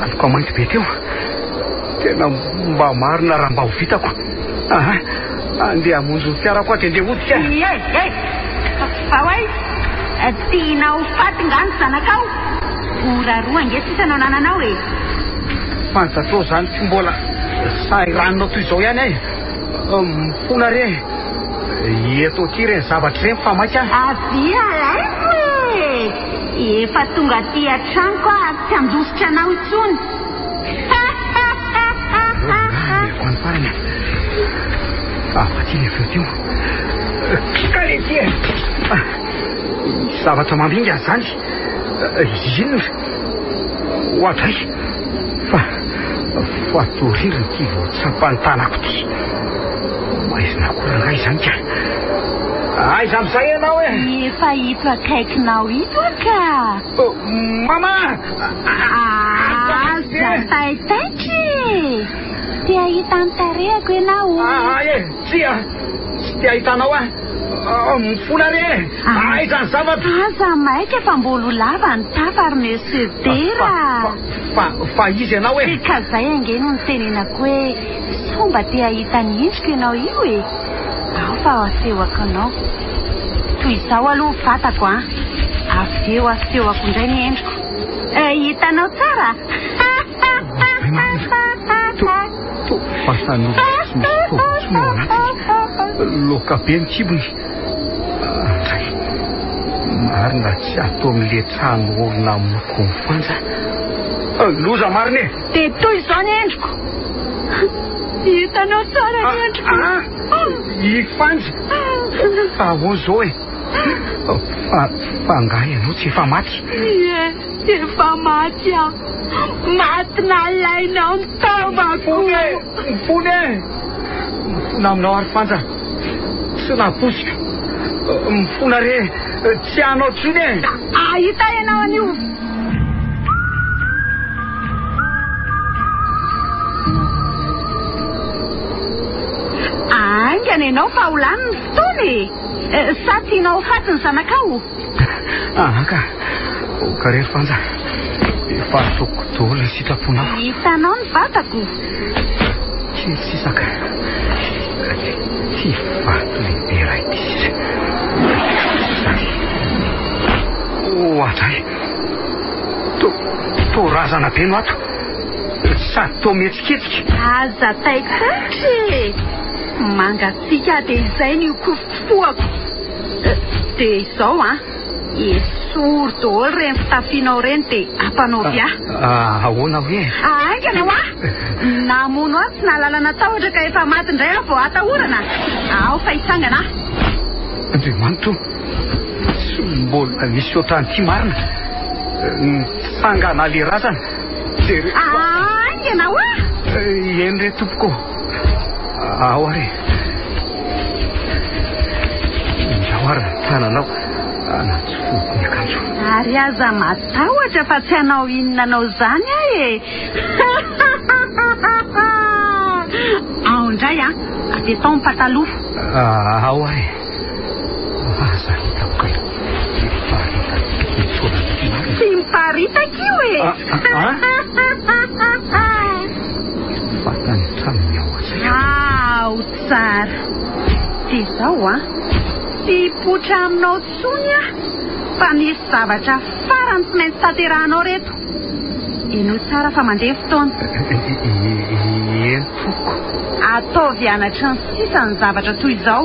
aloka mainty be teo? Tena mba marina raha mba ho vitako. Aha, andeha hamonjy ny fiarako aho dia andeha hody ka. Ie, e! Fa hoe tianao ho faty nga ny zanakao? Ora roa ange sisa no anananao e. Fantatrao izany tsy mbola sahiranina toy izao ihany aho e. Mifona re. Eto aty ireny zavatra ireny fa maika. Avia alaivo e. Efa tonga aty an-tranoko aho ary tsy handositra anao intsony. Aleo any farany. Hafa aty ilay feo teo. Kika le ty e. Misy zavatra mandringana izany. Inona? Oadray. Fa fa toa rindrina ity vao tsapan'ny tanako ity. Maizina koa rangahy izany ka. Aiza amin'izay ianao e? Efa ito akaikinao ito aho ka. Mama! Aza taitaitra e! Te hahita ny tarehako ianao. Ay e! Tsia! Tsy te hahita anao aho. Mifona re e! Aiza ny zavatra? Aza maika fa mbola ho lava ny tafa ry Monsieur Dera. Fa, fa iza ianao e? Ka zay ange no nitenenako hoe sao mba te hahita ny endriko ianao io e! Ao fa asehoko anao. Toy izao aloha ny vatako an! Avy eo asehoko indray ny endriko. Hitanao tsara? Toa fasan'olona tsy misy taova intsony ao anatiny. Loaka be ny kibony. Andray. Marina tsy ato amin'ilay trano olona moko mifanja. Loza marina e! Dia toy izao ny endriko. Hitanao tsara ny endriko. I Fanja. Fa ahoana izao e? Fa, fa angaha ianao tsy efa maty? Ie, efa maty aho. Maty nalainao ny taovako. Mifona e! Mifona e! Mifona aminao ary Fanja. Tsy nampoiziko. Mifona re, tsy hanao intsony e! Hahita ianao an'io. Haingana ianao fa ho lany ny fotoana e! Sa tianao ho faty ny zanakao? Aha ka. Oka re ry Fanja. Efa ataoko daholo ny sitraponao. Hitanao ny vatako. Kely sisa ka. Ty vato lehibe iray ity sisa. Izany. Oadray. To, to razana be no ato. Sady toa mihetsiketsika. Aza taitaitra e! Mangatsiaka dia izay no ikofokofohako. Dia izao an, esory daholo ireny fitafianao ireny dia ampanaovy ahy. Ah, ahoana hoe? Haingana hoa! Namono ahy tsy nahalala natahotra ka efa maty indray aho vao atahorana. Ao fa hitsangana aho. Andriamanitra o, tsy mbola nisy ohatran'ity marina. Nitsangana le razana. Jereo. Haingana hoa! Eny re tompoko. Ao ary. Injao ary ny tananao anatsofohako ny akanjo. Ary aza matahotra fa tsy hanao inona anao izany aho e! Ao indray an, apetao ny pataloha. Ao ary e. Aza hitako kay. Miparitaka ity taolana ity marina. Tsy miparitaka io e! Vatany hatramin'ny ao an-tsaiko. Ao tsara. Dia izao an, tsy hipoitra aminao intsony aho fa misy zavatra farany tsy maintsy tanterahanao reto. Henoy tsara fa mandeha ny fotoana. Eny tompoko. Ataovy anatry ny sisa ny zavatra toy izao.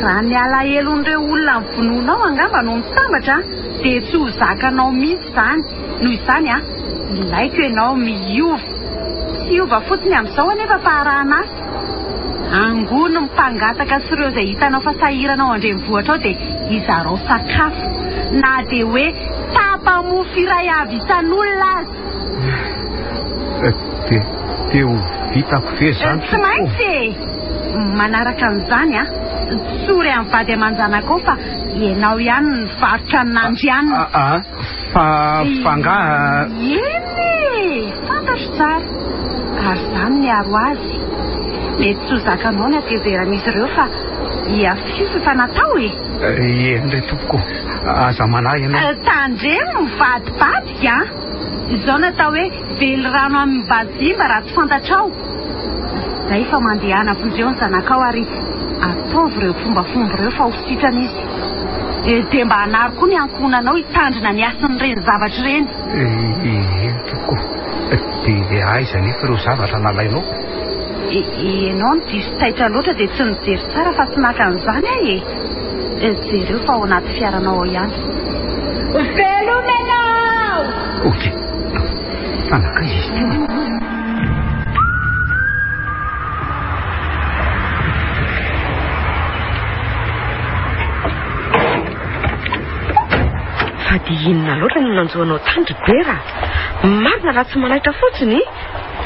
Raha ny alahelon'ireo olona novonoinao angamba no mitambatra dia tsy ho zakanao mihitsy izany. Noho izany an, ilaiko ianao miova. Tsy hiova fotsiny amin'izao anefa fa arahana asa. Angony ny mpangataka sy ireo izay hitanao fa sahirana ao an-drenivohitra ao dia izarao sakafo. Na dia hoe tapa-mofo iray avy isan'olona aza. Dia, dia ho vitako ve izany Tsy maintsy e! Manaraka an'izany an, tsory amin'ny vady aman-janakao fa ianao ihany no nivarotra ny nandrianina. Aa, fa, fa angaha. Eny e! Fantatro tsara. Ary izany miaro azy. Mety tsy ho zakanao ny hatezeran'izy ireo fa iafio fa efa natao e! Eny re tompoko, aza manahy ianao. Tandremo mivadibadika an! Izao no atao hoe velirano amin'ny vazimba raha tsy fantatrao. Izay fa mandehana vonjeo ny zanakao ary ataovy ireo fombafomba ireo fa ho sitrana izy. Dia mba anaro koa ny ankohonanao hitandrina ny hasin'ireny zavatra ireny. Eny tompoko. Dia aiza anefa ireo zavatra nalainao? Ianao no diso taitra loatra dia tsy nijery tsara fa tsy naka an'izany aho e! Jereo fa ao anaty fiaranao ao ihany. Veloma ianao! Ok. Fa nankaiza izy teo e? Fa dia inona loatra no nanjo anao tany ry Bera? Marina raha tsy manaitra fotsiny?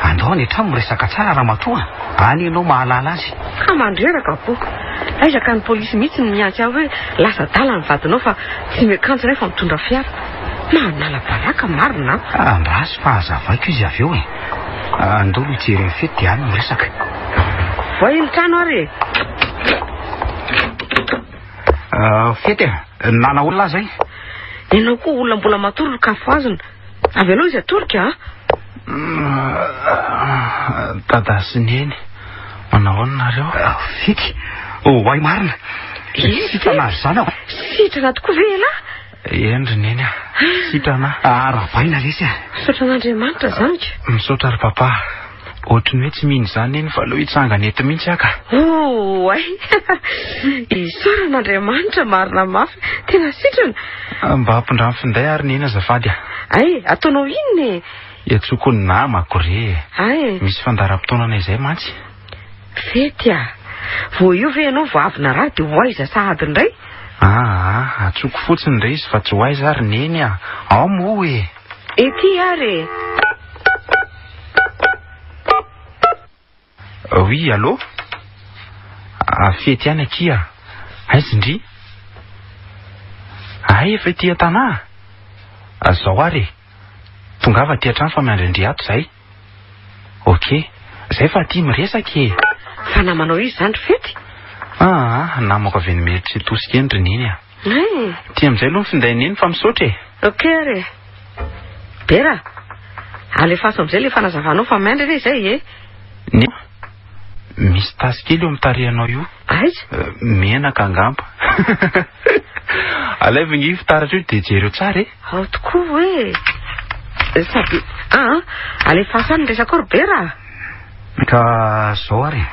Andao any an-trano miresaka tsara ramatoa a! Any ianao mahalala azy. Ka mandreraka bo. Aiza ka ny polisy mihitsy no mihantsy ahy hoe lasa adala ny vadinao fa tsy miakanjo nefa mitondra fiara. Manala baraka marina a! Andraso fa hazavaiko izy avy eo e! Andao aloha hijery an'i Fety dia any miresaka. Voay ny trano ary e! Fety a! Nana olona aho izay. Ianao koa olona mbola matory ry kafohazina. Avelao izy atolika a! Dada sy Neny, manao ahoana nareo? Fety, oay marina. Sitrana ry zanako. Sitrana tokoa ve elah? Eny ry Neny a, sitrana aho. Arahabaina lesy a. Misaotra an'Andriamanitra zaniko. Misaotra ry papa. Ohatry ny hoe tsy mino izany Neny fa aleo hitsangana eto mihitsy aho ka. Oay! Isaorana Andriamanitra marina mafy. Tena sitrana. Mba ampindrano finday ary Neny azafady a. Ay, ataonao inona e? Iantsoako ny namako re e. Ay. Misy fandaharam-potoanana izay mantsy. Fety a! Vao io ve ianao vao avy naraha dia ho aiza sahady indray? Aa, antsoiko fotsiny re izy fa tsy ho aiza ary Neny a! Ao moa e! Ety ary e! Oui, allô? Ah, fety ihany akia. Aiza ndry? Ay, efa ety an-tanà. Zao ary e. Tongava aty an-trano fa miandry an-dry ato zahay. Ok, zay fa aty miresaka e. Fa namanao iza izany ry Fety? Aa, namako avy eny Imerintsiatosika eny ry Neny a. Hay. Ty amin'izay aloha ny finday Neny fa misaotra e. Ok ary e. Bera, alefaso amin'izay ilay fanazavanao fa miandry anie izay e. Neny, misy tasy kely eo amin'ny tarehinao io. Aiza? Menaka angamba. Alaivo ange io fitaratra io dia jereo tsara e. Ao tokoa hoe. Sady, aa, alefaso any ny resakao ry Bera a. Ka zao ary e.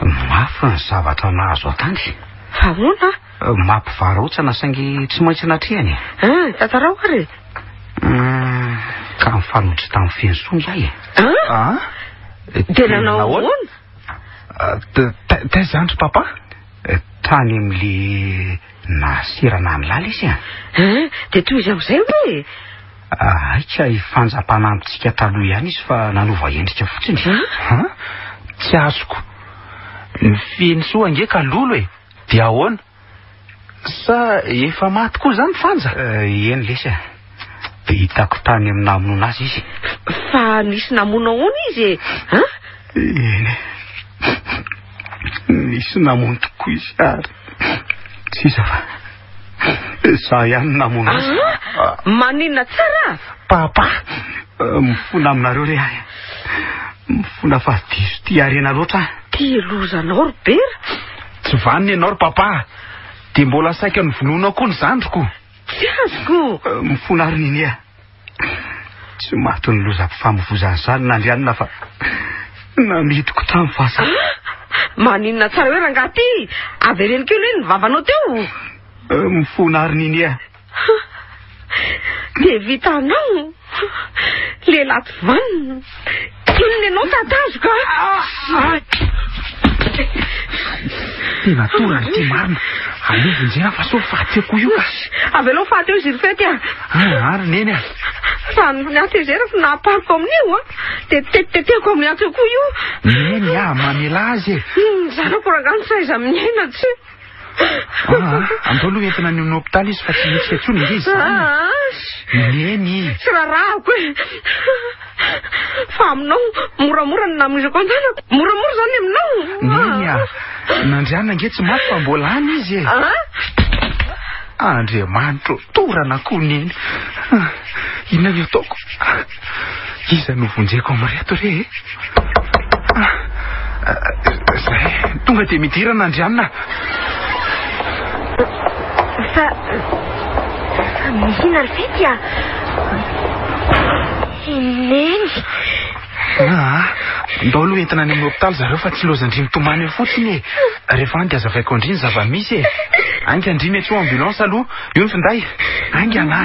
Mafy ny zavatra nahazo an-tany. Fa ahoana? Mampivarahontsana saingy tsy maintsy natrehany e. Ah, tantarao ary e. Ka nifanojo tamin'ny feno soa ingahy e. Ah? Dia nanao ahoana? Taiza izany ry papa? Tany amin'le nahaserana an'i Lala izy a. Ah, dia tohizo amin'izay hoe. Aika hifanjam-panampintsika taloha ihany izy fa nanova endrika fotsiny. Ah? Tsy azoko. Ny feno soa ange ka lolo e. Dia ahoana? Sa efa maty koa izany Fanja? Eny lesy a. Dia hitako tany amin'ny namonoana azy izy. Fa nisy namono ahoana izy e? An? Eny e. Nisy namono tokoa izy ary tsy iza fa izaho ihany no namono azy. Ah, maninona tsara? Papa! Mifona aminareo re aho. Mifona fa diso tia harena loatra aho. Tia lozanao ry Bera. Tsy vanona ianao ry papa. Dia mbola saika novonoinao koa ny zandriko. Tsy azoko. Mifona ary Ninia. Tsy maty ny lozam-pifamoivozana izany Nandrianina fa namidiko tamin'ny vazaha. Ah! Maninona tsara hoe rangahy ty? Avereno kely hoe ny vavanao teo. Mifona ary Ninia. Dia vitanao. Lehilahy tsy vanona. Inona ianao tatazoka? Tena torana ity marina. Aleo vonjena fa sao faty eo koa io ka. Avelao faty eo izy ry fety a. Ah, ary neny a. Raha ny hatezerako no nahapariko amin'io a, dia tetitetehako amin'ny antsy eo koa io. Neny a, mamela azy e. Ny zanako rangahy tsy aiza miaina tsy. Ah, andao aloha entina any amin'ny hopitaly izy fa tsy mihetsika intsony ange izany. Ah, Neny. Tsy rarahako e. Fa aminao, moramora ny namoizako an-janako. Moramora izany aminao. Neny a, Nandrianina ange tsy maty fa mbola any izy e. Ah? Andriamanitro, torana koa Neny. Ah, inona ny ataoko? Iza no vonjeko amin'ireto re e? Ah, zay, tonga dia midira Nandrianina. Fa fa misy inona ry Fety a? I Neny. Aa, ndao aloha entina any amin'ny hopitaly zareo fa tsy lozan-dry mitomany eo fotsiny e. Rehefa any dia hazavaiko an-dry ny zava-misy e. Haingana ndry miantsoa ambulance aloha. Io ny finday. Haingana.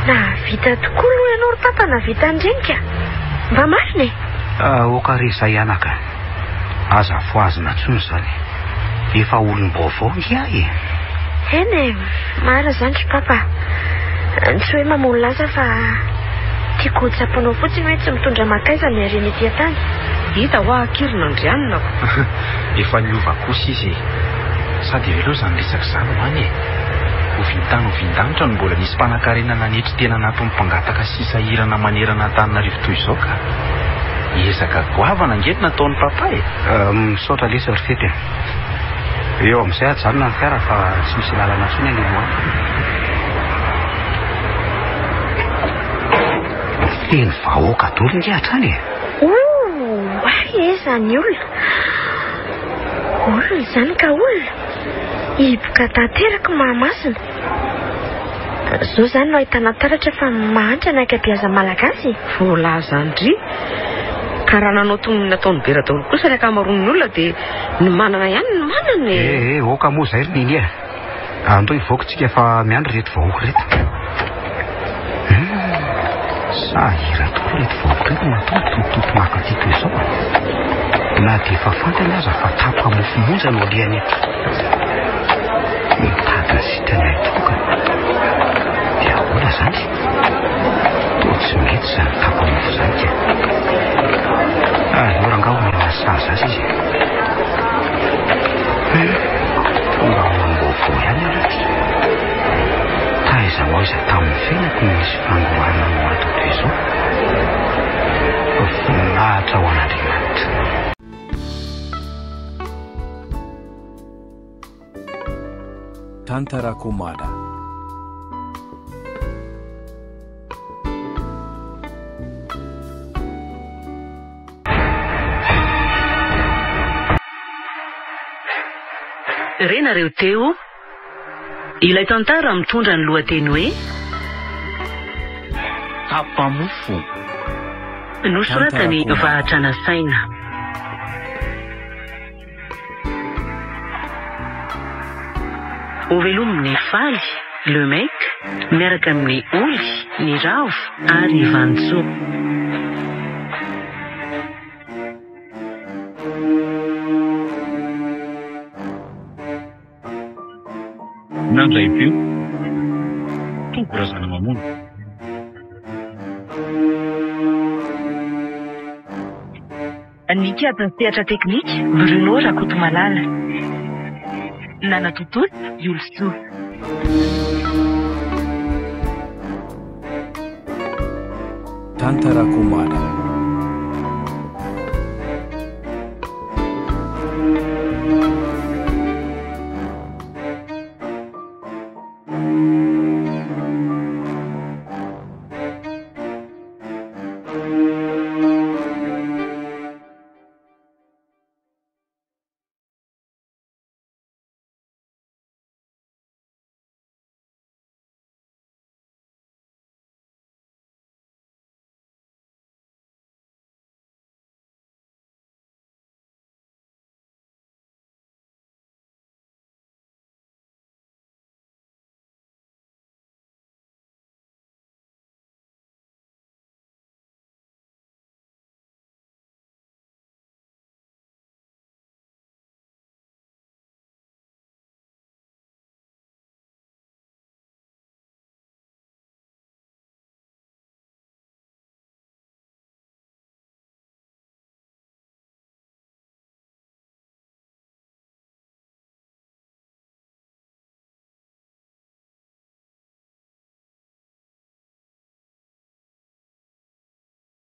Nahavita tokoa aloha ianao ry papa nahavita an'ireny ka. Mba marina e. Aoka re izay anaka. Aza afohazina intsony izany. Efa olom-baovao nge aho e. Eny e, marina izany ry papa. Tsy hoe mamono laza fa tiako ho tsapanao fotsiny hoe tsy mitondra mankaiza ny harena ety an-tany. Hita hoa akia ry Nandrianina ko. Efa niova kosa izy e. Sady avelao izany resaka izany ho any e. Ovin-tany ovin-danitra no mbola nisy mpanankarena nanetry tena anatin'ny mpangataka sy sahirana manerana Antananarivo toy izao ka. Ezaka goavana ange no nataon'i Papa e. Misaotra lesy ry Fety a. Eo amin'izay ajanona ny fiara fa tsy misy lalana intsony any aloha any. Feno vahoaka daholo nge hatrany e. Ouh, hay e izany olona. Olona izany ka olona. Hiboka tanteraka Mahamasina. Zao izany no ahitana taratra fa mahantra ny ankabeazan'ny Malagasy e. Voalazan-dry. Ka raha nanao toy ny nataon'i Bera daholo kosa ny ankamaroan'ny olona dia ny manana ihany no manana e. Eh eh, oka moa izay ry Nini a. Andao hivoaka tsika fa miandry ireto vahoaka ireto. Hum, sahirana tokoa ireto vahoaka ireto matoa mitotototo maka aty toy izao. Na dia efa fantany aza fa tapa mofo monja no alehany aty. Mitady ny sitrany ihany tokoa ka. Dia ahoana izany? Toa tsy mety izany tapa mofo izany ka. Aleo rangaha omena sazy azy izy e. Hum, tonga olom-baovao ihany aloha ity. Taiza ho aiza tamin'ny fiainako no nisy fangorahana mora toy izao? Voninahitra ho an'Andriamanitra. Tantara Komada. Renareo teo ilay tantara mitondra ny lohateny hoe Tapa-mofo. Nosoratan'i Vahatrana Saina. Hovelomin'i Faly, Le Mec, miaraka amin'i Oly, Niravo ary i Vanintsoa. Nandray feo, Tovo Razanamamono. Nikajy ny sehatra teknika, Bruno Rakotomalala. Nanatontosa, Iolosoa. Tantara Komada.